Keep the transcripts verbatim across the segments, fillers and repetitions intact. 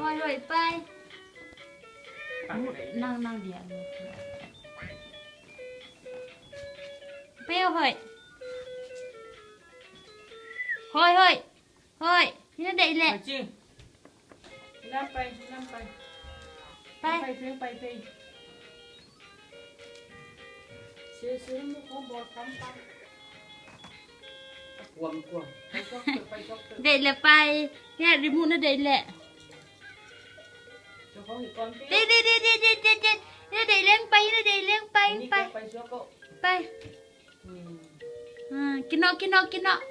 Hoih, hoih, pai. Nang, nang dia. Pai, hoih. Hoih, hoih. Hoih, hi na deih leh. Pai ci. Hi lam pai, hi lam pai. Pai. Pai, pai, pai, pai. Sil, sil, mu ko bawt tam tam. Kuam, kuam. Pai suak, pai suak. Deih leh pai. Hi na remote na deih leh. Deih, deih, deih. Hi na deih leng pai, hi na deih leng pai, pai. Pai. Hmm. Ah, kinawh, kinawh, kinawh.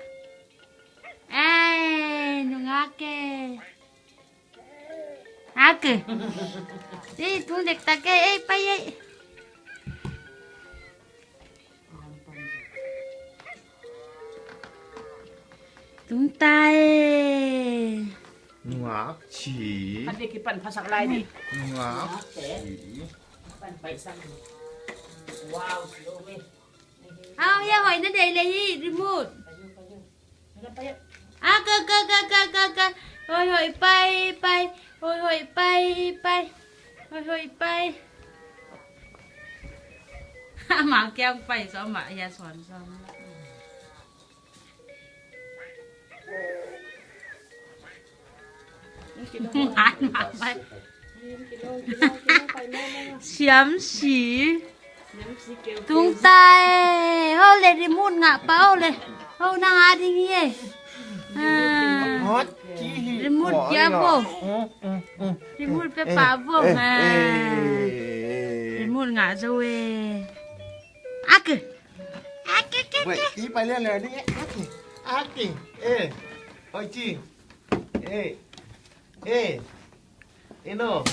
Ai, nungak e. Ak. Ei, tung dektak e, ei, pai, ei. Tung ta e. Nungak ci. Khat ding kipan phasak lai ding. Nungak ci. Pan paisang. Wow, slow e. Au, hi a hoih na deih leh hi, remote. Ak, ak, ak. Hoih, hoih, pai, pai. Hoih, hoih, pai, pai. Hoih, hoih, pai. Amah kiang pai, so amah hi a sawn, sawn. Siam si. Tung ta e. Ho le, remote ngah pah, ho le. Ho nang a ding hi e. Ah. Remote pia vo. Remote pia pah vo. Ah. Remote ngah zo e. Ak. Ak, ak, ak. Wait, i pai lian lian ni. Ak. Ak. Eh. Oi ci. Eh. Eh. Eh, no.